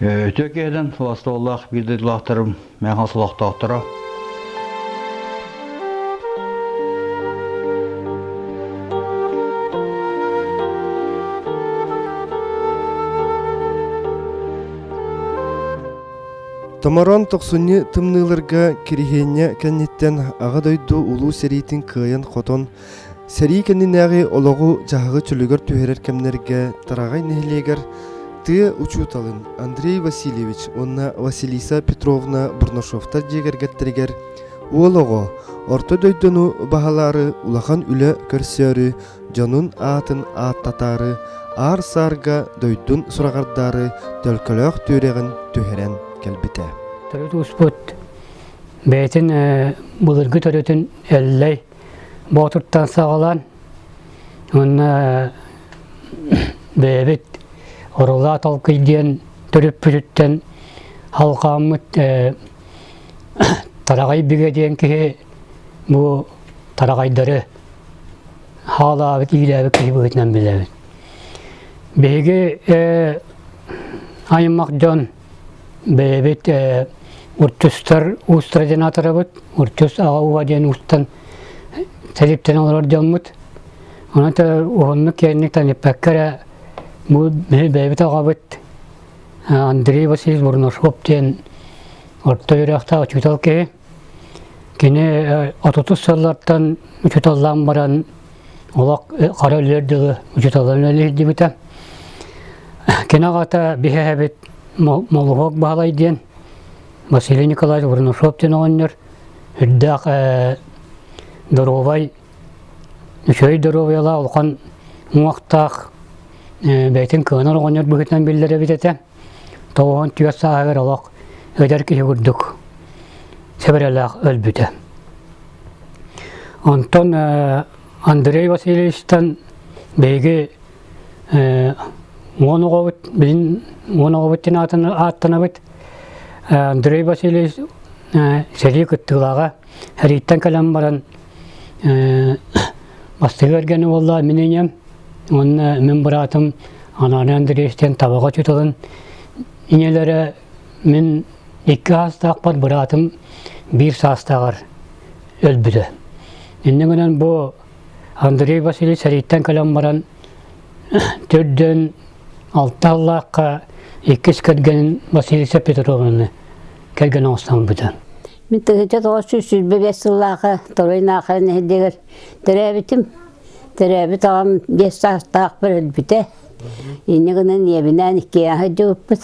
Үтүө киһидэн сыластабыллаах биир дойдулаахтарым, мэҥэ олохтоохторо. Томороон тохсунньу тымныыларга Кириһиэнньэ кэнниттэн Аҕа дойду Улуу сэриитин кыайан-хотон, сэрии кэннинээҕи олоҕу-дьаһаҕы чөлүгэр түһэрэр кэмнэргэ Тараҕай нэһилиэгэр тыа учууталын Андрей Васильевич уонна Василиса Петровна Бурнашовтар дьиэ кэргэттэригэр уол оҕо орто дойдуну баһылаары улахан үлэ көрсөөрү дьонун аатын ааттатаары аар-саарга дойдун сураҕардаары төлкөлөөх түөрэҕин түһэрэн кэлбитэ. Төрүт ууспут бэйэтин былыргы төрүтүн Эллэй Боотуртан саҕалаан уонна бэйэбит Орулаа Толкуй диэн төрүппүтүттэн халҕааммыт Тараҕай Бигэ диэн киһи бу тараҕайдары хаалаабыт, иилээбит киһи быһыытынан билэбит. Биһиги аймах дьон бэйэбит уртустар уустара диэн аатырабыт. Уртус аҕа ууһа диэн уустан сэрииттэн олорор дьоммут. Онон уһуннук киэҥник тэниппэккэ эрэ бу бэйэбит аҕабыт Андрей Васильевич Бурнашов диэн орто үөрэхтээх учуутал киһи. Кини отутус сыллартан учууталлаан баран олох хара өлүөр дылы учууталларын үлэлиирдибитэ. Кини аҕата биһэһэбит Молуһуок Баһылай диэн Василий Николаевич Бурнашов диэн оҕонньор үрдээх доруобай, үчүгэй доруобуйалаах улахан уҥуохтаах бэйэтин кыанар оҕонньор быһыытынан биллэр эбит этэ. 94 сааһыгар олох эдэр киһи курдук сэбэрэлээх өлбүтэ. Онтон Андрей Васильевичтан биһиги уон оҕобут, билин уон оҕобут диэн ааттанабыт. Андрей Васильевич сэрии кыттыылааҕа сэрииттэн кэлэн баран бастакы эргэни буолла мин ийэм уонна мин быраатым Ананий Андреевич диэн табаҕа учууталын ийэлэрэ мин икки саастаахпар быраатым биир саастааҕар өлбүтэ. Инньэ гынан бу Андрей Васильевич сэрииттэн кэлэн баран төрдүөн алта сыллаахха иккис кэргэнин Василиса Петровнаны кэргэн оҥостон ылбыта. Мин 1925 сыллаахы Торуй Наахара нэһилиэгэр төрөөбүтүм. Төрөөбүт аҕам биэс саастаахпар өлбүтэ. Инньэ гынан ийэбинээн иккиэйэх сылдьыбыппыт.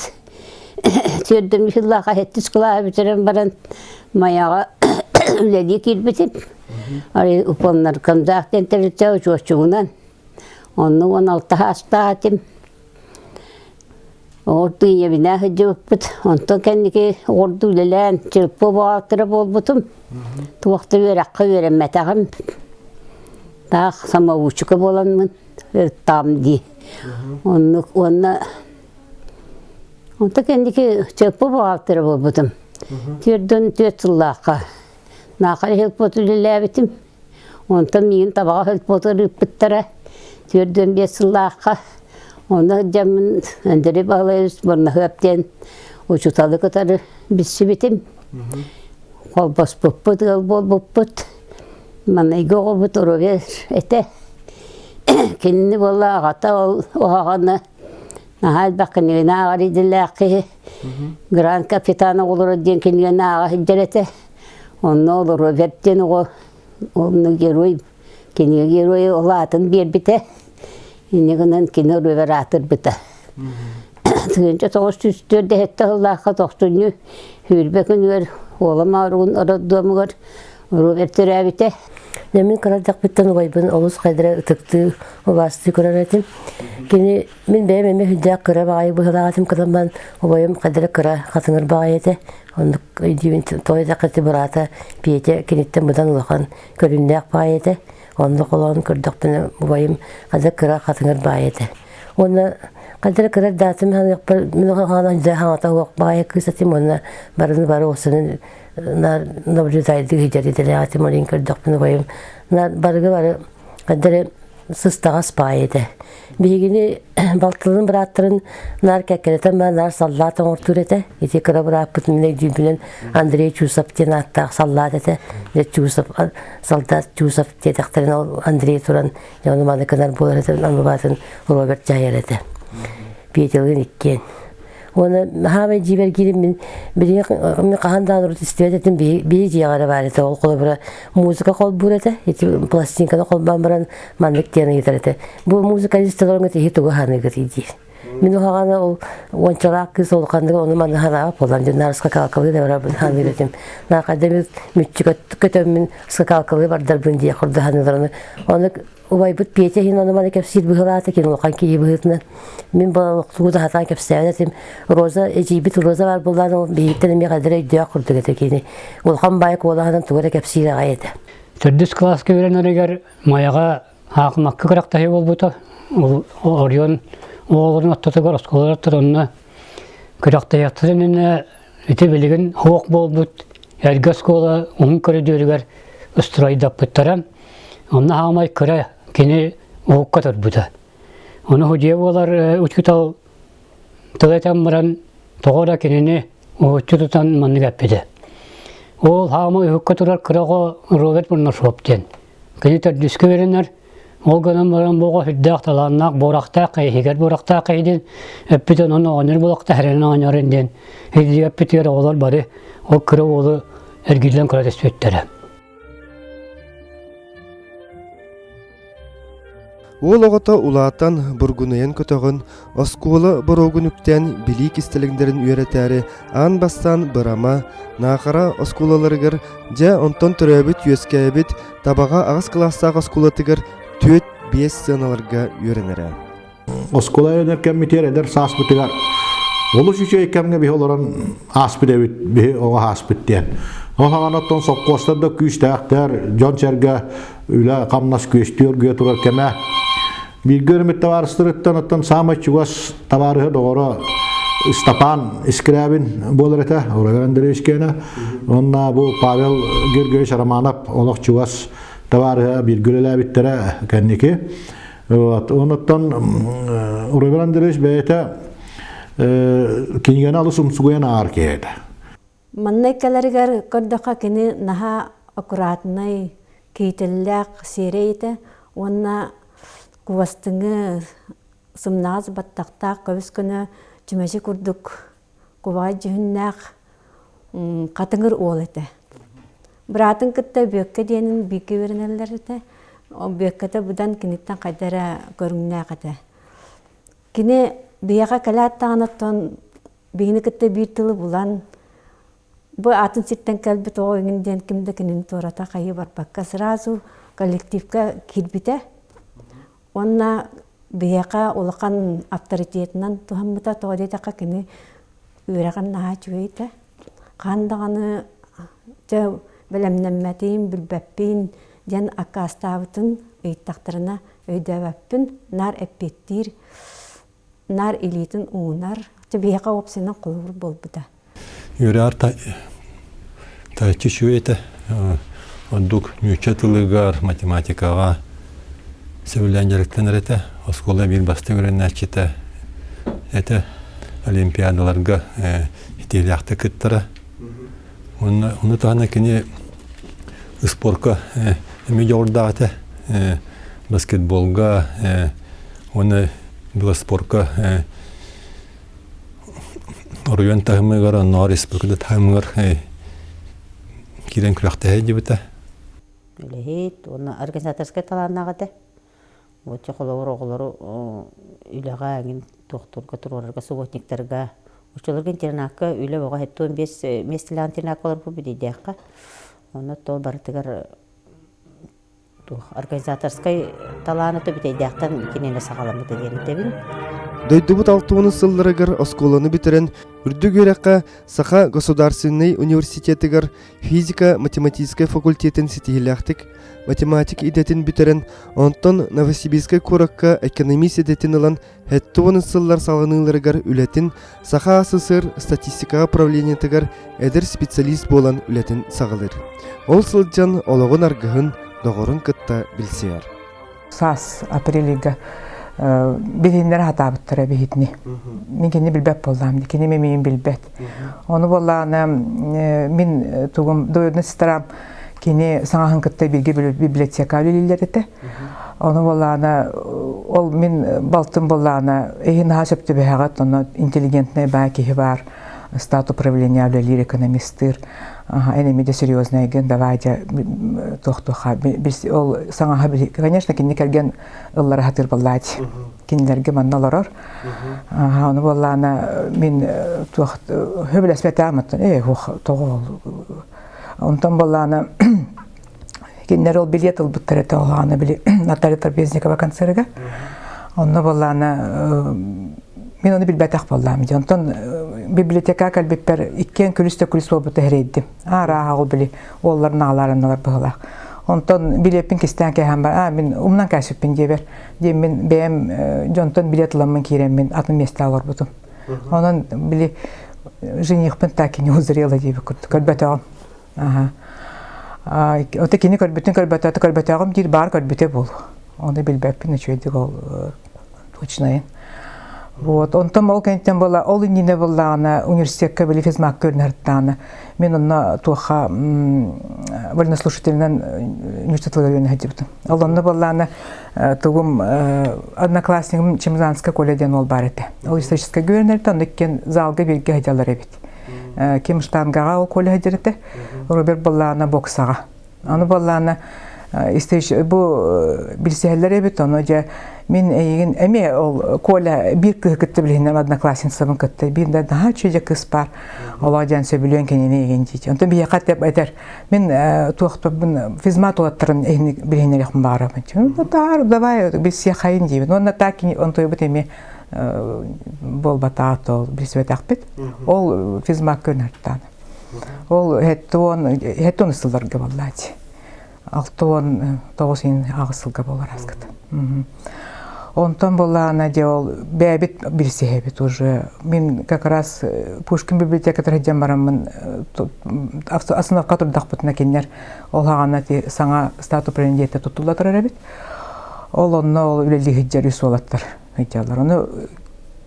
Түөрдүм сыллаахха сэттис кылааһы бүтэрэн баран Майаҕа үлэлии киирбитим. Арай уполнаркомзаах диэн тэрилтэ учуотчугунан. Онно 16 саастаах этим. Оҕурду ийэбинээн сылдьыбыппыт. Онтон кэнники оҕурду үлэлээн чырпы буҕаалтыра буолбутум. Туох да үөрэххэ үөрэммэтэҕим. Таах самоучка буоламмын ыттаҕым дии. Оннук уонна онтон кэнники чырпы буҕаалтыра буолбутум. Түөрдүн түөрт сыллаахха Наахара хилпот үлэлээбитим. Онтон миигин табаҕа хилпоту ыыппыттара. 45 сыллаахха Онно сылдьаммын Андрей Павлович Бурнаһыап диэн учууталы кытары билсибитим. Холбоспуппут, ыал буолбуппут. Маҥнайгы оҕобут Робер этэ. Кинини буолла аҕата ол уһаҕаны наһаа элбэх кинигэни ааҕар идэлээх киһи. Гранд капитан оҕолоро диэн кинигэни ааҕа сылдьар этэ. Онно ол Роберт диэн оҕо онно герой Кинигэ геройа ол аатын биэрбитэ. Инньэ гынан кини ырыабар аатырбыта. 1904 сыллаахха тохсунньу сүүрбэ күнүгэр Уола Мооругун роддомугар Роберт төрөөбүтэ. Мин кыра эрдэхпиттэн убайбын олус хайдара ытыктыы, убаастыы көрөр этим. Кини мин бэйэм эмиэ сүрдээх кыра баҕайы быһыылаах этим кыламман убайым хайдара кыра хатыҥыр баҕайы этэ. Оннук өйдүүбүн тоҕо диэтэххэ быраата Петя киниттэн быдан улахан көрүннээх баай этэ. Онно холоон көрдөхпүнэ убайым хадыр кыра хатыҥыр баай этэ. Уонна хадыр кыра даатым ханыахпар мин хаана дьэ хаҥата уох баайа кыыс этим уонна барыны бары осынын наблюдайдыы сылдьар идэлээх этим олин көрдөхпүнэ убайым барыга бары хадыр сыстаҕас баҕайы этэ. Биһигини балтыларын бырааттарын наар кэккэлэтэн баран наар саллаат оҥортуур этэ. Ити кыра бырааппыт мин өйдүүрбүнэн Андрей Чусов диэн ааттаах саллаат этэ. Дьэ Чусов солдат Чусов диэтэхтэринэ ол Андрей туран дьэ ону маны гынар буолар этэ, ону баатын Роберт дьайар этэ. Петялыын иккиэн. Уонна хаамай дьиибэргиирим мин билигин мин хаһан даҕаны урут истибэт этим биһи дьиэҕэ эрэ баар этэ. Ол холобура музыка холбуур этэ. Ити пластинканы холбоон баран маннык диэн ыйытар этэ. Бу музыкалист олорон киһи тугу ханыыгытый диир. Мин уһаҕана ол уончалаах кыыс улаханнык ону маны ханаабат буолан дьон наар скакалкалыы да барабын ханыыр этим. Наахайда мүччү көтөммүн скакалкалыы бардарбын диye курдук ханыылараны. Ону Убайбыт Петя иһин ону маны кэпсиир быһыылаата, кини улахан киһи быһыытынан. Мин тугу да сатаан кэпсээбэт этим. Роза, эдьиийбит Роза баар буоллаан, ол биһигиттэн эмиэ хайдах эрэ өйдөөх курдук этэ кини. Улахан баай куолаһынан тугу эрэ кэпсиир аҕай этэ. Төрдүс кылааска үөрэнэригэр Майаҕа хаахымакка күрэхтэһии буолбута. Ол Орион оҕолорун ортотугар оскуолалар онно күрэхтэһиэхтэрин иннинэ ити билигин суох буолбут эргэ оскуола уһун көрүдүөрүгэр стройдаппыттара. Онно хаамай кыра кини уһукка турбута. Ону судьуйа буолар учуутал тыл этэн баран тоҕо эрэ кинини уһуччу тутан маннык эппитэ. Ол хаамай уһукка турар кыра оҕо Роберт Бурнашов диэн. Кини төрдүскэ үөрэнэр, ол гынан баран бу оҕо сүрдээх талааннаах, буорахтаах иһигэр буорахтаах киһи диэн эппитин ону оҕонньор буолахта хэрэнэн оонньоорун диэн эппитигэр оҕолор бары ол кыра уолу эргиллэн көрө түспүттэрэ. Уол оҕото улаатан, бургунуйан көтөҕөн, оскуола боруогун үктээн билии кистэлэҥнэрин үөрэтээри аан бастаан Бырама, Наахара оскуолаларыгар, дьэ онтон төрөөбүт-үөскээбит Табаҕа аҕыс кылаастаах оскуолатыгар түөрт-биэс сыаналарга үөрэнэрэ. Оскуола үөрэнэр кэммитигэр эдэр сааспытыгар олус үчүгэй кэмҥэ биһи олорон ааспыт эбит, биһи оҕо ааспыт диэн. Ол хаҕан оттон сопхуостар да күүстээхтэр, дьон-сэргэ үлэ-хамнас күөстүү оргуйа турар кэмэ. Бииргэ үөрэммит табаарыстарыттан оттон саамай чугас табаарыһа доҕоро Степан Искрябин буолар этэ, Ураган Андреевич киэнэ. Уонна бу Павел Георгиевич Романов олох чугас табаарыһа бииргэ үлэлээбиттэрэ кэнники. Вот. Онуттан Ураган Андреевич бэйэтэ кинигэни алыс умсугуйан ааҕар киһи этэ. Манна кэлэригэр көрдөххө кини наһаа аккуратнай, киитэллээх сиэрэй этэ уонна кугастыҥы сымнаҕас баттахтаах көбүс көнө чүмэчи курдук кубаҕай дьүһүннээх хатыҥыр уол этэ. Быраатын кытта Бүөккэ диэнин бииргэ үөрэнэллэр этэ. Бүөккэтэ быдан киниттэн хайда эрэ көрүҥнээх этэ. Кини биһиэхэ кэлээт даҕаны оттон биһини кытта биир тылы булан бу атын сиртэн кэлбит оҕо эҥин диэн ким да кинини туората хайыы барбакка сразу коллективка киирбитэ. Уонна биһиэхэ улахан авторитетынан туһаммыта, тоҕо диэтэххэ кини үөрэҕин наһаа үчүгэй этэ. Хаһан даҕаны дьэ бэлэмнэммэтим, билбэппин диэн аккаастаабытын ыйыттахтарына өйдөөбөппүн, наар эппиэттиир, наар илиитин уунар. Дьэ биһиэхэ уопсайынан холобур буолбута. Үөрэҕэр таһыччы үчүгэй этэ. Ордук нуучча тылыгар, математикаҕа сөбүлээн дьарыктанар этэ. Оскуола биир бастыҥ үөрэнээччитэ этэ. Олимпиадаларга итиилээхтик кыттара. Уонна ону таһынан кини спорка эмиэ дьоҕурдаах этэ. Баскетболга уонна велоспорка оройуон таһымыгар, оннооҕор республика да таһымыгар киирэн күрэхтэһэ илдьибитэ. Үлэһит уонна организаторскай талааннаах этэ. Оччо холобур оҕолору үлэҕэ эҥин туохтуурга туруорарга субботниктарга оччолорго интернакка үлэ бөҕө 75 миэстэлээх интернакка олорбут бүдүйдээххэ. Онно то барытыгар туох организаторскай талаана бүтэйдээхтэн кинини саҕаламмыта диэн этэбин. Дойдубут алтуонун сылларыгар оскуоланы бүтэрэн, үрдүк үөрэххэ Саха государственнай университетыгар физико-математическай факультетын ситиһиилээхтик математик идэтин бүтэрэн, онтон Новосибирскай куоракка экономист идэтин ылан, 70 сыллар салҕаныыларыгар үлэтин Саха СССР статистикаҕа управлениетыгар эдэр специалист буолан үлэтин саҕалыыр. Ол сылдьан олоҕун аргыһын, доҕорун кытта билсиһэр. Саас апрелига билиһиннэрэ сатаабыттара биһитини. Мин кини билбэт буоллаам, кини мин билбэт. Ону буоллаҕына мин тугум двоюродной сестрам кини саҥаһын кытта бииргэ библиотека үлэлииллэр этэ. Ону буоллаҕына ол мин балтым буоллаҕына эһи наһаа сөп түбэһэҕит, онно интеллигентнэй баа киһи баар, стат управления үлэлиир экономистыыр. Эн эмиэ да серьезнайгын, давай дьэ туох-туохха ол саҥаһа конечно кинини кэргэн ыллара сатыыр буоллааччы. Кинилэргэ манна олорор. Ону буоллаҕына мин туох сөбүлэспэтэҕим оттон ээ тоҕо онтон буоллаҕына кинилэр ол билиэт ылбыттар этэ ол аана били Наталья Трапезникова концерыгар. Онно буоллаҕына мин ону билбэтэх буоллаам дии. Онтон библиотека кэлбиппэр иккиэн күлүс да күлүс буолбута эрэйдим. Аарааһа ол били уолларын аҕаларынналар быһылаах. Онтон билиэппин кистээн кээһэн бар, аа мин умнан кээсиппин диэбэр. Диэн мин бэйэм дьонтон билиэт ыламмын киирэммин атын миэстэ олорбутум. Онон били женихпин так и не узрела диэбит курдук көрбөтөҕүм. Аха. Ото кини көрбүтүн көрбөтөөтө көрбөтөөҕүм диир баар көрбүтэ буолуо. Ону билбэппин үчүгэйдик ол точнайын. Вот, онтон ол кэнниттэн буола, ол иннинэ буоллаҕына университекка били физмакка үөрэнэртаҕына мин онно туохха вольнослушателинэн нуучча тылыгар үөрэнэ сылдьыбытым. Ол онно буоллаҕына тугум одноклассникым Чемзанская Коля диэн уол баар этэ. Ол историческайга үөрэнэртэ, онно иккиэн залга бииргэ сылдьаллар эбит. Ким штангаҕа ол Коля сылдьар этэ, Роберт буоллаҕына боксаҕа. Аны буоллаҕына бу билсиһэллэр эбит, ону дьэ мин эйигин эмиэ ол Коля биир кыыһы кытта билиһиннэм одноклассницабын кытта биир да наһаа үчүгэй кыыс баар олоо диэн сөбүлүөн кинини эйигин диир. Онтон биһиэхэ этэр мин туохтарбын физмат уолаттарын билиһиннэриэхпин баҕарабын. Ну давай билсиэхайын диибин. Уонна так онтуйбут эмиэ буолбатаҕа ол билсибэтэхпит. Ол физмат көрүнэртаана. Ол 70 сылларга буоллааччы. 69 иһин аҕыс сылга буолар аскыт. Онтон буоллаҕына дьэ ол бэйэбит билсиһэбит уже. Мин как раз Пушкин библиотекатыгар сылдьан бараммын остановка турдахпытына кинилэр ол хаҕана саҥа стату управления туттулла турар эбит. Ол онно ол үлэлии сылдьар үс уолаттар ыйдьаллар. Ону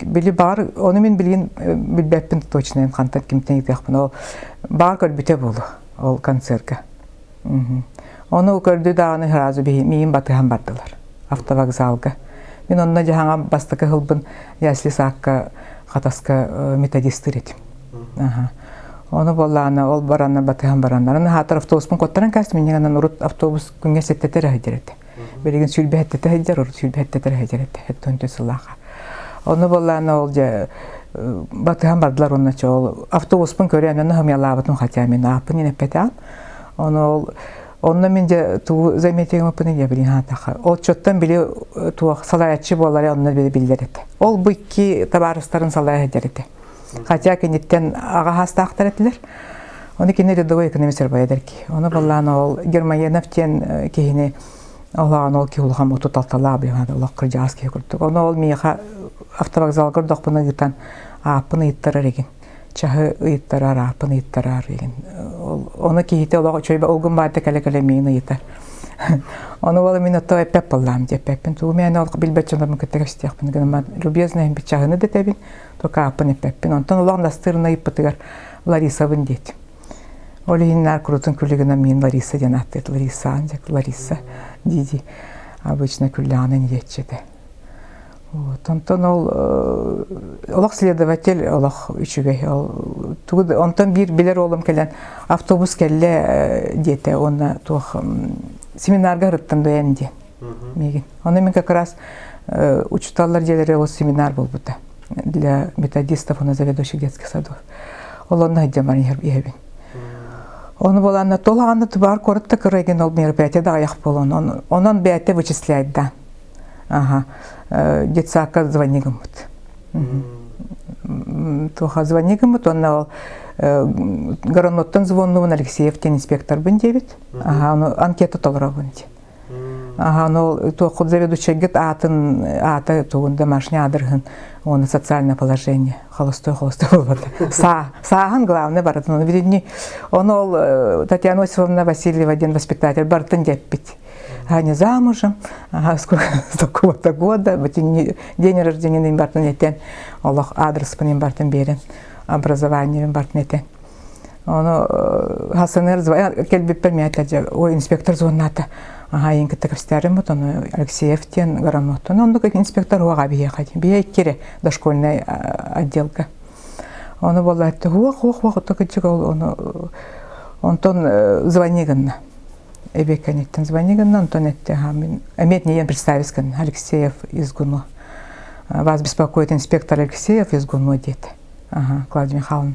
били баар, ону мин билигин билбэппин точно хантан кимтэн ыйытыахпын. Ол баар көрбүтэ буолуо ол концерка. Ону көрдү даҕаны сразу миин батыһан бардылар автовокзалга. Мин онно дьаһаҥа бастакы сылбын ясли саакка Хатаска методистыр этим. Ону буоллаҕына ол баранна батыһан бараннар. Аны хаатар автобуспун куоттаран кээс минньиганан урут автобус күҥҥэ сэттэтэ эрэ сылдьар этэ. Билигин сүүрбэһэттэтэ сылдьар, урут сүүрбэһэттэтэ эрэ сылдьар этэ, хэттэн сыллааха. Ону буоллаҕына ол дьэ батыһан бардылар уонна ол автобуспун көрөн онно хомуйалаабытым хотя мин ааппын иҥэппэтэҕим. Ону ол онно мин дьэ тугу заметигымыппын я билин хаатаха. Ол чоттон били туох салайааччы буолара онно били биллэр этэ. Ол бу икки табаарыстарын салайа сылдьар этэ. Хотя киниттэн аҕа хаастаахтар этилэр. Ону кини рядовой экономист ки. Ону баллаан ол Гермоенов диэн киһини олаан ол киһи улахан 36-лаах билиһан олох кырдьаҕас киһи курдук. Ону ол миэхэ автовокзалга ордохпуна ыытан ааппын ыйыттарар игин. Чаһы ыйыттарар, ааппын ыйыттарар игин. Ону киһитэ олох үчүгэй олгун баарда кэлэ-кэлэ миин ыйытар. Ону ол мин ото эппэт буоллаам диэппэппин. Тугу мээнэ ол билбэт дьоннорбун кытта кэпсэтиэхпин гынан любезный бит чаһыны да этэбин, только ааппын эппэппин. Онтон олох настырына ыйыппытыгар Ларисабын диэтим. Ол иһин наар курутун күлүгүнэн миин Лариса диэн ааттыыр. Лариса, Лариса дии-дии обычно күллэҕинэн иһиэччи этэ. Вот. Онтон ол олох следователь олох үчүгэй. Ол тугу онтон биир билэр уолум кэлэн автобус кэллэ диэтэ уонна туох семинарга ырыттым дуйан диэн миигин. Ону мин как раз учуталлар дьиэлэрэ ол семинар буолбута для методистов уонна заведующих детских садов. Ол онно сылдьан баран иһэбин. Ону буоланна толаҕанна тубаар куорат да кыра ол мероприятие да аҕыйах буолан онон бэйэтэ вычисляет да. Ага. Детсадка звони гыммыт. Туоха звони гыммыт, уонна ол Гороноттон звоннубун Алексеев диэн инспекторбын диэбит. Ага, ону анкета толоробун диэн. Ага, ну туох заведующайгыт аатын аата тугун домашний аадырыһын уонна социальное положение холостой холостой буолбата. Саа, сааһын главное барытын оны билинни. Ону ол Татьяна Осиповна Васильева диэн воспитатель барытын деппит. не замужем, ага, сколько такого-то года, день рождения бартын этен, олох адреспын бартын берен, образование бартын этен. Ону Хасанер келбиппер миэтэ ой инспектор звонната. Ага, ең кытта кэпсэтэрим бут, ону Алексеев диэн грамотон. Оннук инспектор уаға биһиэхэ биһиэ иккире дошкольнай отделка. Ону буолла этте хуах хуах хуах отто кычык ол ону онтон звони гынна. Эбеккенеттен звони гынна, онтон этте мин эмиэт не представить гынна Алексеев из ГУНО. Вас беспокоит инспектор Алексеев из ГУНО диэт. Ага, Клавдия Михайловна.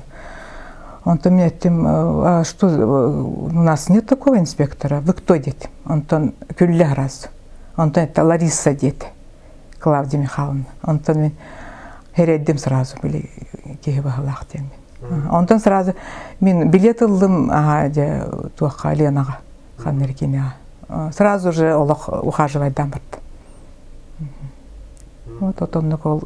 Онтон мен эттим, а что, у нас нет такого инспектора, вы кто дед? Онтон күллэ раз. Онтон это Лариса дед, Клавдия Михайловна. Онтон мен хереддим сразу били киһи баһылаах диэн. Онтон сразу мен билет ыллым ага де туохха Ленаҕа Ханнеркиняҕа. Сразу же олох ухаживайдан барда. Вот отоннук ол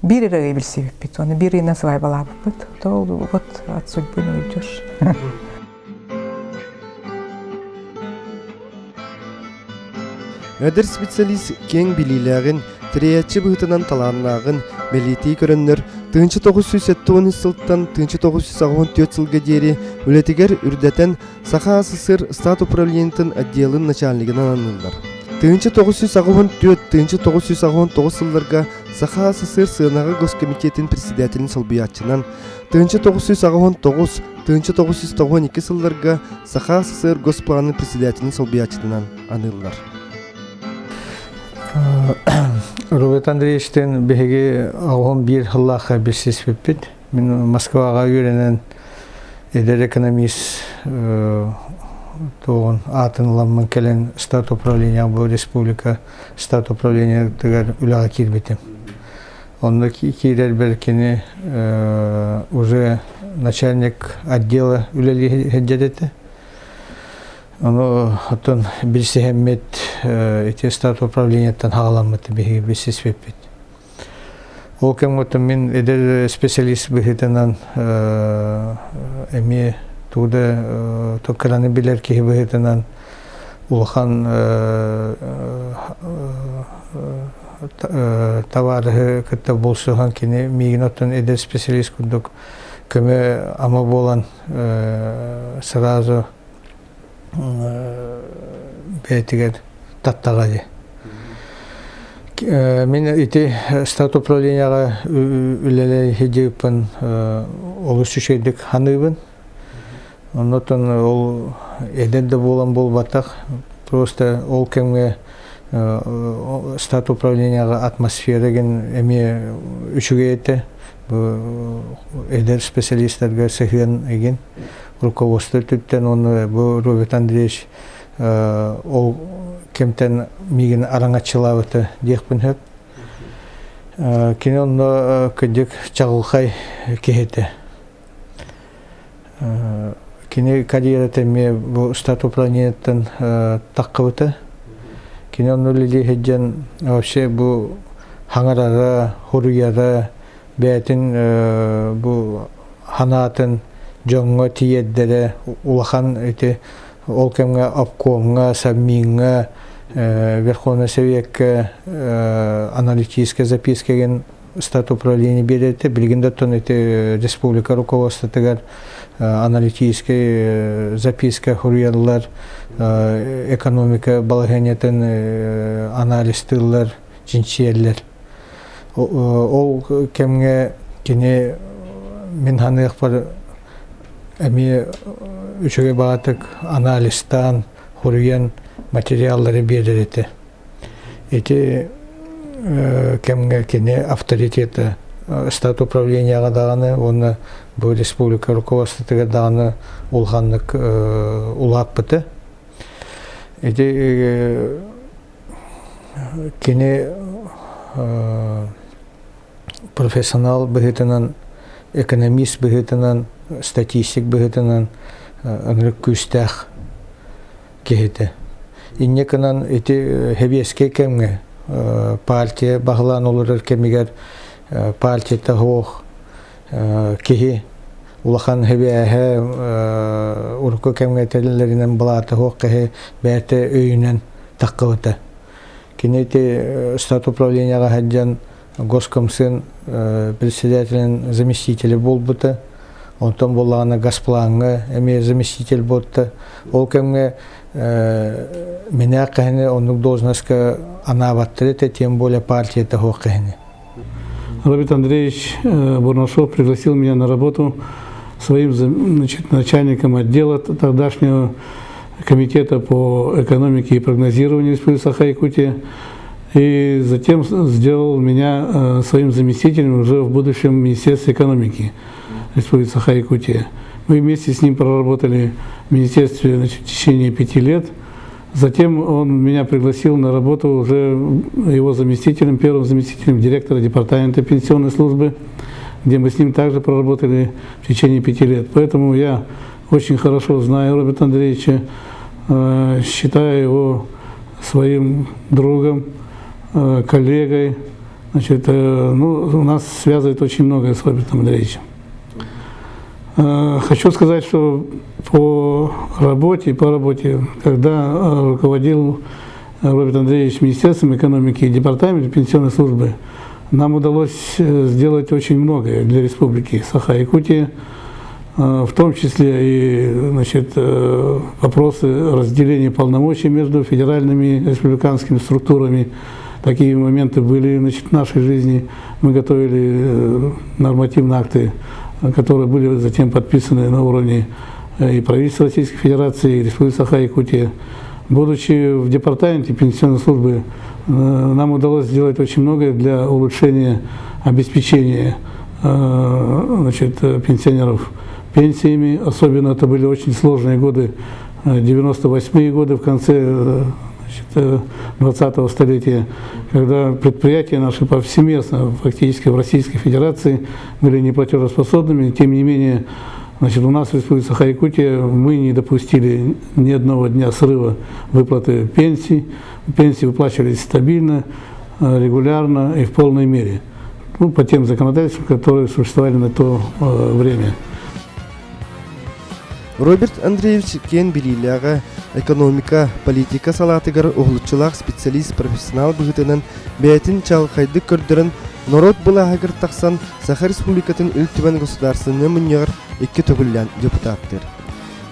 биир эрэ билсибиппит. Оны биир ыйынан свайбалаабыппыт. То вот от судьбы не уйдешь. Эдэр специалист киэҥ билиилээҕин, тэрийээччи быһыытынан талааннааҕын бэлиэтии көрөннөр, 1973 сылтан 1984 сылга диэри үлэтигэр үрдэтэн Саха АССР Стат управлениетын отделын начальнигынан аныыллар. 1984-1989 сылларга Саха АССР сыанаҕа госкомитетин председателин солбуйааччынан, 1989-1992 сылларга Саха АССР Госпланын председателин солбуйааччытынан аныыллар. Роберт Андреевичтен биһиги оҕом биир сыллаахха билсиспиппит. Мин Москваҕа үөрэнэн эдэр экономист туоҕун аатын ыламмын кэлэн стат управления бу республика стат управлениетыгар үлэҕэ киирбитим. Онно киирэрбэр кини уже начальник отдела үлэлии сылдьар этэ. Ону оттон билсиһэммит ити стат управлениеттан хаҕаламмыт биһиги билсиспиппит. Ол кэмҥэ мин эдэр специалист быһыытынан эмиэ тугу да кыраны билэр киһи быһыытынан улахан табаарыһы кытта булсуһан кини миигин оттон эдэр специалист курдук көмө ама буолан сразу бэйэтигэр таттаҕа дии. Мин ити стат управлениеҕа үлэлэй сылдьыбыппын олус үчүгэйдик саныыбын. Оннуттан ол эдэр да буолан буолбатах, просто ол кэмҥэ стат управлениеҕа атмосфера гин эмиэ үчүгэй этэ. Бу эдэр специалистарга сыһыан игин руководство өттүттэн уонна бу Роберт Андреевич ол кэмтэн миигин араҥаччылаабыта диэхпин сөп. Кини онно кырдьык чаҕылхай киһи этэ. Кини карьерата эмиэ бу штат управлениеттан таххыбыта. Кини онно үлэлии сылдьан вообще бу хаҥарара, хуруйара, бэйэтин бу ханаатын дьоҥҥо тиийэрдэрэ улахан ити ол кэмҥэ обкомҥа, Совмиҥҥа, Верховный Советка аналитическая записка диэн стат управление биэрэртэ билигин да оттон ити республика руководствотыгар аналитическай записка суруйаллар, экономика балаһыанньатын анализтыыллар, чинчийэллэр. Ол кэмҥэ кини мин саныахпар эмиэ үчүгэй баҕатык анализтаан, суруйан материаллары биэрэр этэ. Ити кэмҥэ кини авторитета штат управлениеҕа даҕаны уонна бу республика руководствотыгар даҕаны улаханнык улааппыта. Ити Кини профессионал быһыытынан, экономист быһыытынан, статистик быһыытынан ынырык күүстээх киһитэ. Инньэ гынан ити сэбиэскэй кэмҥэ партия баһылаан олорор кэмигэр партията суох киһи улахан хэбээһэ урукку кэмҥэ этэллэринэн былаата суох киһи бэйэтэ өйүнэн таххыбыта. Кини ити штат управлениеҕа сылдьан Госкомцин председателин заместителэ буолбута. Онтон буоллаҕына Газплаҥҥа эмиэ заместитель буолта. Ол кэмҥэ минээх киһини оннук должностка анаабаттар этэ, тем более партията суох киһини. Роберт Андреевич Бурнашов пригласил меня на работу своим, значит, начальником отдела тогдашнего комитета по экономике и прогнозированию Республики Саха-Якутия. И затем сделал меня своим заместителем уже в будущем Министерстве экономики Республики Саха-Якутия. Мы вместе с ним проработали в министерстве, значит, в течение 5 лет. Затем он меня пригласил на работу уже его заместителем, первым заместителем директора департамента пенсионной службы, где мы с ним также проработали в течение 5 лет. Поэтому я очень хорошо знаю Роберта Андреевича, считаю его своим другом, коллегой. Значит, ну, у нас связывает очень многое с Робертом Андреевичем. Хочу сказать, что по работе, когда руководил Роберт Андреевич Министерством экономики и Департаментом пенсионной службы, нам удалось сделать очень многое для Республики Саха-Якутия, в том числе и, значит, вопросы разделения полномочий между федеральными и республиканскими структурами. Такие моменты были, значит, в нашей жизни. Мы готовили нормативные акты, которые были затем подписаны на уровне и правительства Российской Федерации, и Республики Саха-Якутия. Будучи в департаменте пенсионной службы, нам удалось сделать очень многое для улучшения обеспечения, значит, пенсионеров пенсиями. Особенно это были очень сложные годы, 98-е годы в конце, значит, 20-го столетия, когда предприятия наши повсеместно, фактически в Российской Федерации, были неплатежеспособными. Тем не менее, значит, у нас в Республике Саха-Якутия мы не допустили ни одного дня срыва выплаты пенсий. Пенсии выплачивались стабильно, регулярно и в полной мере. Ну, по тем законодательствам, которые существовали на то время. Роберт Андреевич киэҥ билиилээҕэ, экономика, политика салаатыгар уһулуччулаах специалист профессионал быһыытынан бэйэтин чаҕылхайдык көрдөрөн, норуот былааһыгар тахсан Саха Республикатын Ил Түмэн Государственнай Мунньаҕар икки төгүллээн депутаттыыр.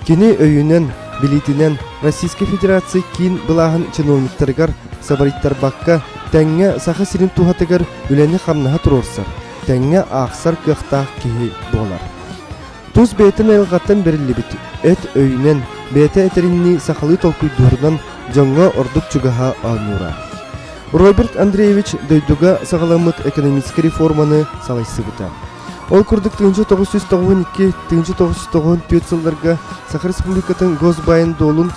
Кини өйүнэн, билиитинэн Российскай Федерация киин былааһын чиновниктарыгар сабарыйтарбакка, тэҥҥэ Саха сирин туһатыгар үлэни-хамнаһы туруорсар, тэҥҥэ аахсар кыахтаах киһи буолар. Тус бэйэтин айылҕаттан бэриллибит эт өйүнэн, бэйэтэ этэринии сахалыы толкуйдуурунан дьоҥҥо ордук чугаһа оонньуура. Роберт Андреевич дойдуга саҕаламмыт экономическай реформаны салайсыбыта. Ол курдук 1992-1994 сылларга Саха Республикатын Госбаайын дуолун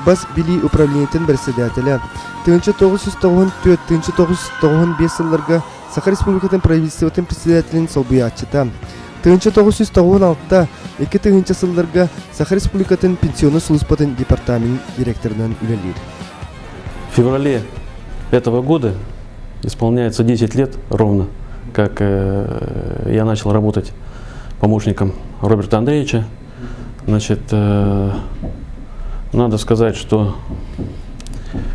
бас билии управлениетын председателэ, 1994-1995 сылларга Саха Республикатын правительствотын председателин солбуйааччыта, 1996 2000 сылларга Саха Республикатын пенсионнай сулууспатын департамент директорынан үлэлиир. В феврале этого года исполняется 10 лет ровно, как я начал работать помощником Роберта Андреевича. Значит, надо сказать, что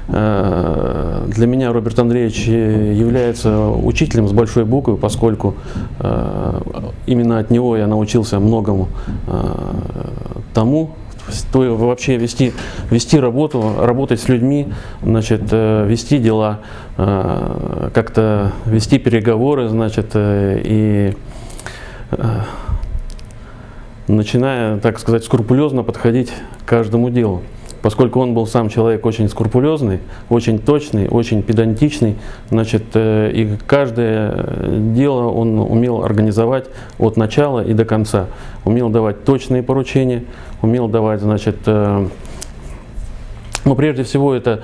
для меня Роберт Андреевич является учителем с большой буквы, поскольку именно от него я научился многому тому, то вообще вести работу, работать с людьми, значит, вести дела, как-то вести переговоры, значит, и начиная, так сказать, скрупулезно подходить к каждому делу. Поскольку он был сам человек очень скрупулезный, очень точный, очень педантичный, значит, и каждое дело он умел организовать от начала и до конца. Умел давать точные поручения, умел давать, значит, но прежде всего это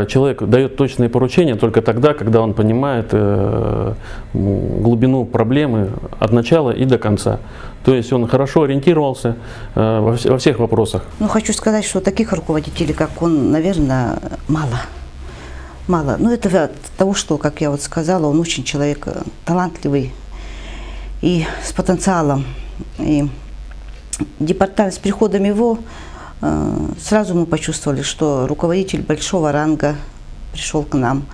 человек дает точные поручения только тогда, когда он понимает глубину проблемы от начала и до конца. То есть он хорошо ориентировался во всех вопросах. Ну, хочу сказать, что таких руководителей, как он, наверное, мало. Мало. Ну, это от того, что, как я вот сказала, он очень человек талантливый и с потенциалом. И департамент с приходом его Сразу мы почувствовали, что руководитель большого ранга пришел к нам,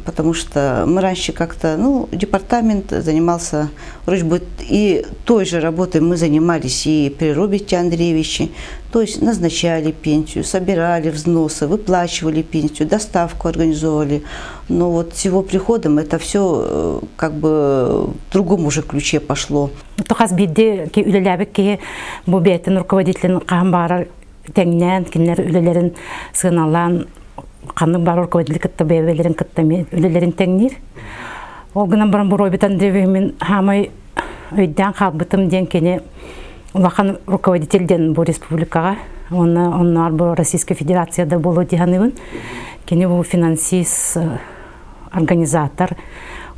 потому что мы раньше как-то, ну, департамент занимался, вроде бы и той же работой мы занимались и при Роберте Андреевиче, то есть назначали пенсию, собирали взносы, выплачивали пенсию, доставку организовывали. Но вот с его приходом это все как бы в другом уже ключе пошло. Хас биирдии үлэлээбит киһи бу бэйэтин руководителин хаһан баҕарар тэҥнээн кинилэр үлэлэрин сыаналаан ханнык баар руководители кытта бэйэлэрин кытта үлэлэрин тэҥниир. Ол гынан баран бу Роберт Андреевич мин хаамай өйдөөн хаалбытым диэн кини улахан руководитель диэн бу республикаҕа уонна онноор бу Российская Федерацияда буолуо дии саныыбын. Кини бу финансист, организатор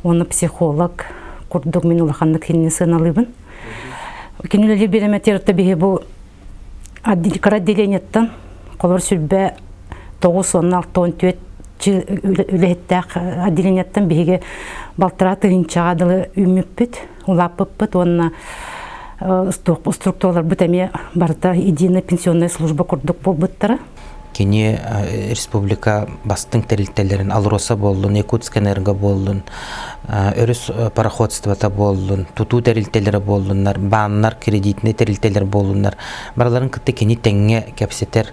уонна психолог курдук мин улаханнык кинини сыаналыыбын. Кини үлэлиир бириэмэтигэр биһи бу кыра отделениеттан холор сүрбэ 964 үлэһиттээх отделениеттан биһиги балтараа тыһыынчаҕа дылы үүммүппүт, улааппыппыт уонна структураларбыт эмиэ барыта единая пенсионная служба курдук буолбуттара. Кини республика бастыҥ тэрилтэлэрин Алроса буоллун, Якутскэнерго буоллун, өрүс пароходствота буоллун, тутуу тэрилтэлэрэ буоллуннар, бааннар, кредитнэй тэрилтэлэр буоллуннар, барыларын кытта кини тэҥҥэ кэпсэтэр,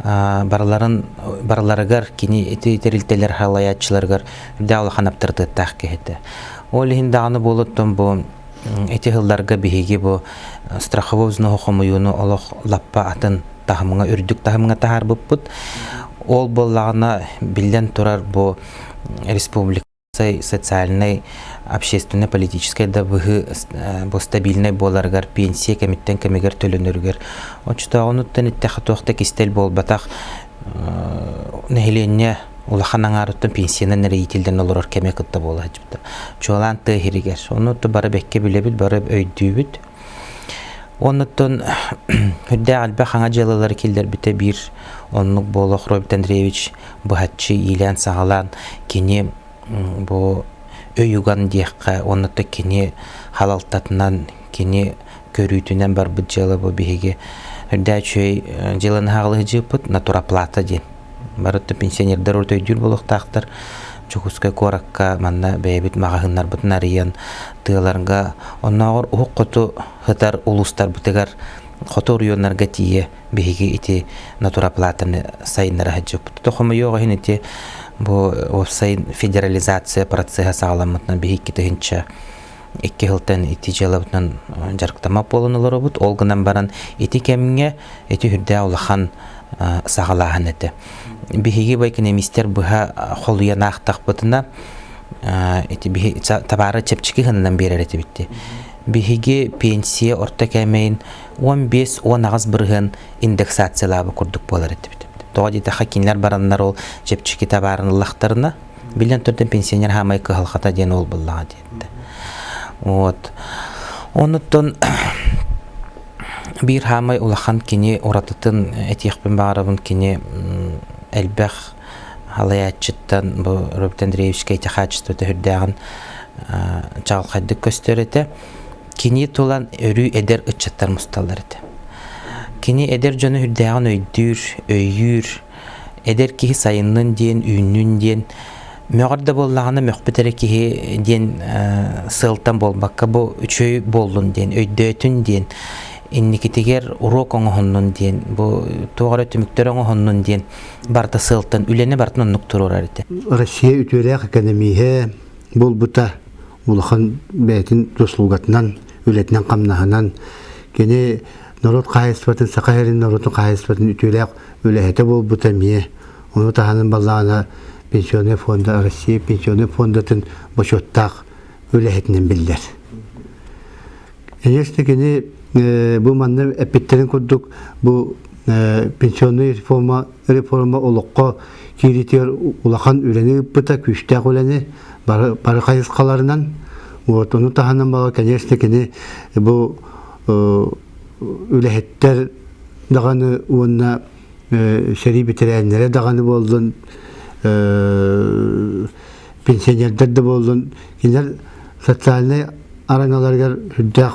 барыларын барыларыгар кини ити тэрилтэлэр халайааччыларыгар үрдээх улахан аптарытыаттаах киһи этэ. Ол иһин даҕаны буолуттан бу ити сылларга биһиги бу страховой взноһу хомуйууну олох лаппа атын таһымҥа үрдүк таһымҥа таһаарбыппыт. Ол буоллаҕына биллэн турар бу республика социальнай, общественной, политическай да быһыы бу стабильнай буоларыгар пенсия кэмиттэн кэмигэр төлөнөрүгэр оччотооҕунуттан иттэхэ туох да кистэл буолбатах нэһилиэнньэ улахан аҥаарыттан пенсиянан эрийитиллэн олорор кэмэ кытта буола сылдьыбыта. Чуолаан тыа иһиригэр. Ону бары бэккэ билэбит, бары өйдүүбүт. Оннуттан үрдээх элбэх хаҥа дьыалалары киллэрбитэ биир оннук буолуох Роберт Андреевич быһаччы иилээн-саҕалаан кини бу өй уган диэххэ уонна кини халалтатынан кини көрүүтүнэн барбыт дьыала бу биһиги үрдээх үчүгэй дьыаланы хаҕылыһыдьыыппыт натуроплата диэн бары пенсионердар урут өйдүүр буолуохтаахтар Дьокуускай куоракка манна бэйэбит маҕаһыыннарбытын арыйан тыаларга оннооҕор уһук хоту сытар улуустарбытыгар хоту оройуоннарга тиийэ биһиги ити натуроплатаны сайыннара сылдьыбыт. Хомойуох иһин ити бу уопсай федерализация процеһа саҕаламмытынан биһиги тыһынча икки сылтан ити дьыалабытынан дьарыктаммат буолан олоробут. Ол гынан баран ити кэмҥэ ити үрдээх улахан саҕалааһын этэ. Биһиги бу экономистер быһа холуйан аахтахпытына ити биһи табаары чэпчэки гынынан биэрэр этибит. Биһиги пенсия орто кээмэйин 15-18 бырыһыан индексациялаабы курдук буолар этибит. Тоҕо диэтэххэ кинилэр бараннар ол чэпчэки табаарын ыллахтарына, биллэн турдан пенсионер хаамай кыһалҕата диэн ол буллаҕа диэтэ. Вот. Онуттан биир хаамай улахан кини уратытын этиэхпин баҕарабын кини элбэх халайааччыттан бу Роберт Андреевичка ити хаачыстыбата үрдээҕин чаҕылхайдык көстөр этэ. Кини тулан өрүү эдэр ыччаттар мусталлар этэ. Кини эдэр дьону үрдээҕин өйдүүр, өйүүр, эдэр киһи сайыннын диэн, үүннүн диэн мөҕөр да буоллаҕына мөхпүт эрэ киһи диэн сыалтан буолбакка бу үчүгэй буоллун диэн, өйдөөтүн диэн, инникитигэр уруок оҥоһуннун диэн, бу туох эрэ түмүктэр оҥоһуннун диэн барыта сыалтан үлэни барытын оннук туруорар этэ. Россия үтүөлээх экономиһэ буолбута улахан бэйэтин услугатынан, үлэтинэн-хамнаһынан кини норуот хаһаайыстыбатын, Саха сирин норуотун хаһаайыстыбатын үтүөлээх үлэһитэ буолбута эмиэ. Ону таһынан баллаана Пенсионный фонда Россия Пенсионный фондатын бочуоттаах үлэһитинэн биллэр. Конечно, кини бу манна эппиттэрин курдук бу пенсионный реформа, реформа олоххо кииритигэр улахан үлэни ыыппыта, күүстээх үлэни бары, бары хайысхаларынан. Вот, ону таһынан бала, конечно, кини бу үлэһиттэр даҕаны уонна сэрии бэтэрээннэрэ даҕаны буоллун, пенсионердар да буоллун, кинилэр социальнай араҥаларыгар сүрдээх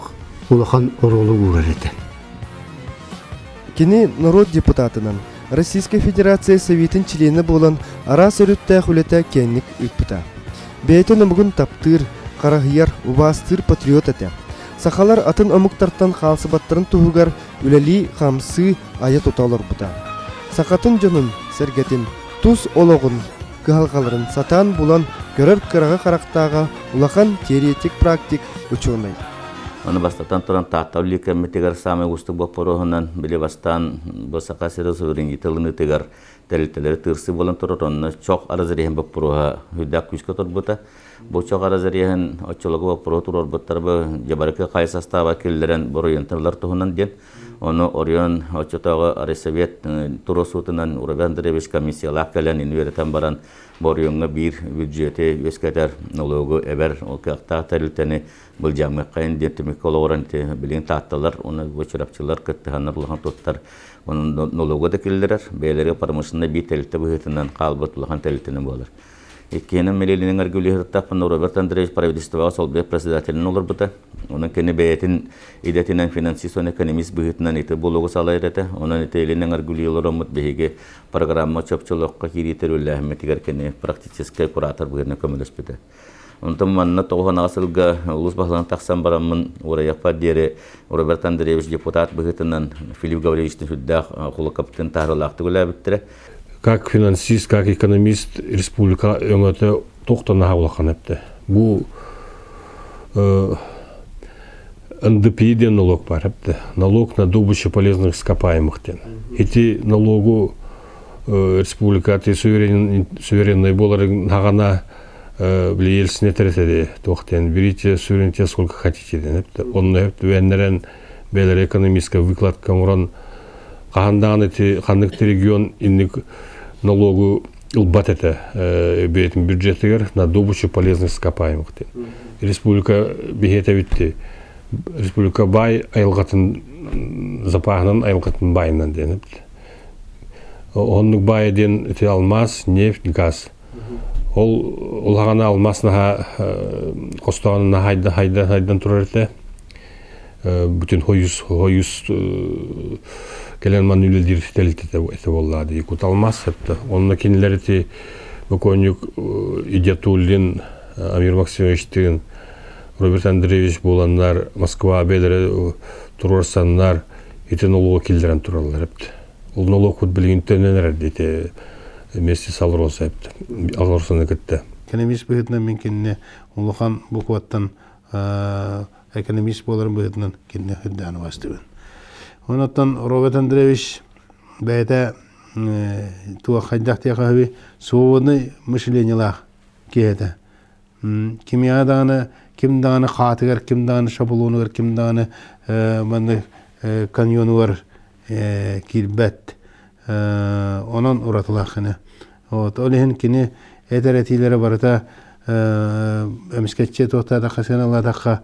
улахан оруолу уурар этэ. Кини норуот депутатынан, Российскай Федерация Советын чилиэнэ буолан араас өрүттээх үлэтэ киэҥник ыыппыта. Бэйэтин омугун таптыыр, хараһыйар, убаастыыр патриот этэ. Сахалар атын омуктартан хаалсыбаттарын туһугар үлэлии-хамсыы, айа-тута олорбута. Сахатын дьонун, сэргэтин, тус олоҕун, кыһалҕаларын сатаан булан көрөр кыраҕы харахтааҕа улахан теоретик-практик учуонай. Оны бастатан туран Таатта үллүкэммитигэр саамай уустук боппуруоһунан били бастаан бу Саха сирэ суверенитет ылыныытыгар тэрилтэлэри тыырсыы буолан турар, онно чох разреһин боппуруоһа үрдээх күүскэ турбута. Бу чох разреһин оччолорго боппуруоһу туруорбуттар бу Дьабарыкы хайа састааба киллэрэн буруйунталар туһунан диэн. Ону оройуон оччотооҕу Райсовет туруорсуутунан Урабе Андреевич комиссиялаах кэлэн ини үөрэтэн баран бу оройуоҥҥа биир бюджети үөскэтэр налогу эбэр ол кыахтаах тэрилтэни былдьаамыаххайын диэн түмүккэ олоҕуран ити билигин таатталар уонна бу чурапчылар кыттыһаннар улахан туттар онон налогу да киллэрэр бэйэлэригэр промышленнай биир тэрилтэ быһыытынан хаалбыт улахан тэрилтэнэн буолар. Иккиэнэн Милилинин Аргюлиһыттаахпын Роберт Андреевич правительствоҕа солбуйар председателинэн олорбута. Онон кини бэйэтин идэтинэн финансист уонна экономист быһыытынан ити буолугу салайар этэ. Онон ити Илин Аргюли олороммут биһиги программа чопчулуохха киирии үлэлээһиммитигэр кини практическай куратор быһыытынан көмөлөспүтэ. Онтон манна 98 сылга улуус баһылыгынан тахсан бараммын уурайыахпар диэри Роберт Андреевич депутат быһыытынан Филипп Гаврильевичтын сүрдээх кулакаптын таһаарыылаахтык үлээбиттэрэ. Как финансист, как экономист республика өҥөтө туохтан наһаа улахан эптэ. Бу НДПИ диэн налог бар эптэ. Налог на добычу полезных ископаемых диэн. Ити налогу республика суверенный боларын хаҕана били Ельцин этэр этэ туох диэн берите суверенитет сколько хотите диэн онно түбэннэрэн бэйэлэрэ экономическая выкладка оҥорон хаһан даҕаны ити ханнык да регион инник налогу ылбат этэ бэйэтин бюджетигэр на добычу полезных ископаемых диэн республика биһиэтэбитти республика баай айылҕатын запаһынан айылҕатын баайынан диэн оннук баайа диэн ити алмаас нефть газ Ол улаҕана алмаас наһаа хостоон наһаа хайдан хайдан турар этэ. Бүтүн хойус хойус кэлэн манна үлэлиир тэрилтэтэ этэ буоллаа дии Якут алмаас эттэ. Онно кинилэр ити бокуонньук Идиатуллин Амир Максимовичтыын Роберт Андреевич буоланнар Москва бэйэлэрэ туруорсаннар ити нолугу киллэрэн тураллар эбит. Ол нолуокпут билигин төннөн эрэр диэти вместе с Алроса Алросаны кытта. Экономист быһыытынан мин кинини улахан букваттан экономист буоларын быһыытынан кинини үрдээн убастыбын. Онон Роберт Андреевич бэйэтэ туох хайдах диэхэ свободный мышлениелаах киһи этэ. Кимиэхэ даҕаны ким даҕаны хаатыгар, ким даҕаны шаблонугар, ким даҕаны маннык каньонугар киирбэт. Онон уратылаах кини. Вот, ол иһин кини этэр этиилэрэ барыта эмискэччи туохтаатахха сыаналаатахха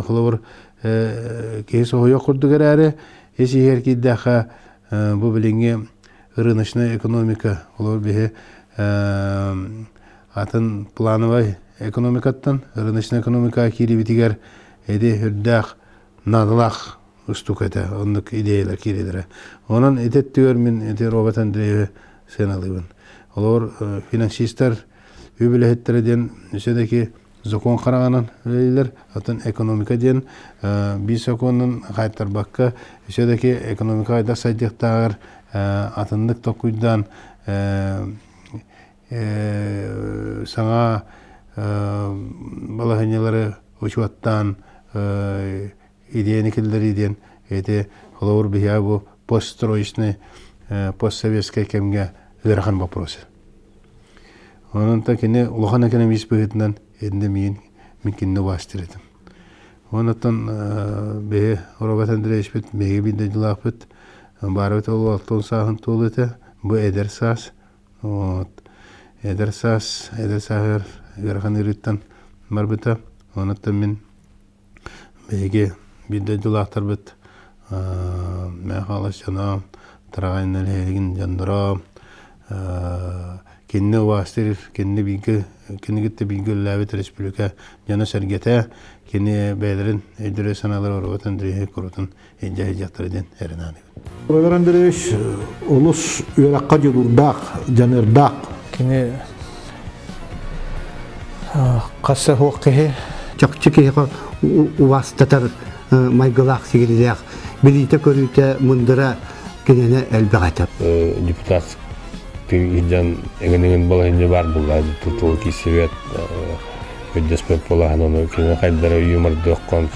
холобур киһи соһуйуох курдук эрээри ис иһигэр киирдэххэ бу билиҥҥи рыночная экономика холобур биһи атын плановай экономикаттан рыночная экономикаҕа киирибитигэр эти үрдээх наадалаах устук этэ, оннук идеялар киирэлэрэ. Онон ити өттүгэр мин ити Роберт Андреевы сыаналыыбын. Олор финансистар үбүлэһиттэрэ диэн все-таки закон хараҕынан үлэлииллэр. Оттон экономика диэн биир сокуонун хаайтарбакка все-таки экономика хайдах сайдыахтааҕар атыннык толкуйдаан саҥа балаһыанньалары учуоттаан идеяны киллэрии диэн ити холобур биһиэхэ бу постстроечный постсоветскай кэмҥэ ыарахан вопрос. Онон та кини улахан экономист быһыытынан иннэ миин мин кинини убаастыыр этим. Онон биһи Роберт Андреевичпит биһиги биир дойдулаахпыт баарыбыт ол алтан сааһын туолу этэ бу эдэр саас Вот. Эдэр саас, эдэр сааһыгар ыарахан ыарыыттан барбыта. Онуттан мин биһиги биир дойдулаахтарбыт Мэхээлэ дьоно, Тараҕай нэһилиэгин дьонноро, Кинини убаастыыр, кинини бииргэ кинини кытта бииргэ үлэлээбит республика дьоно-сэргэтэ кини бэйэлэрин өйдөрө-санаалара Роберт Андреевич курутун илдьэ сылдьыахтара диэн эрэнэ Роберт Андреевич олус үөрэххэ дьулуурдаах, дьаныардаах. Кини хасса суох киһи. Чахчы киһиэхэ убаастатар майгылаах сигилилээх, билиитэ-көрүүтэ мындыра кинини элбэх этэ. Депутат илдьэн эҥин-эҥин балаһынньа баар буолла тыл киирсибэт өйдөспөт буолаһын ону кини хайдара юмордуоххон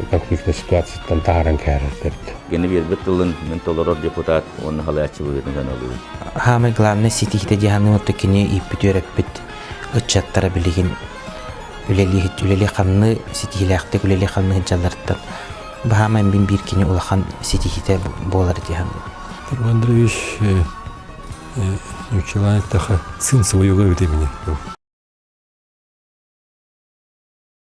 конфликтная ситуацияттан таһааран кээрэрдэрбит. Кини биэрбит тылын мин толорор депутат уонна халааччы быһыытынан алыыбын. Хаамай главный ситиһиитэ диэханным отто кини ииппит үөрэппит ыччаттара билигин үлэлии үлэлии-хамныы ситиһиилээхтик үлэлии-хамныы сылдьалларыттан баһаамай мин биир кини улахан ситиһиитэ буолар диэханным. Андреевич Нючилан сын своего времени был.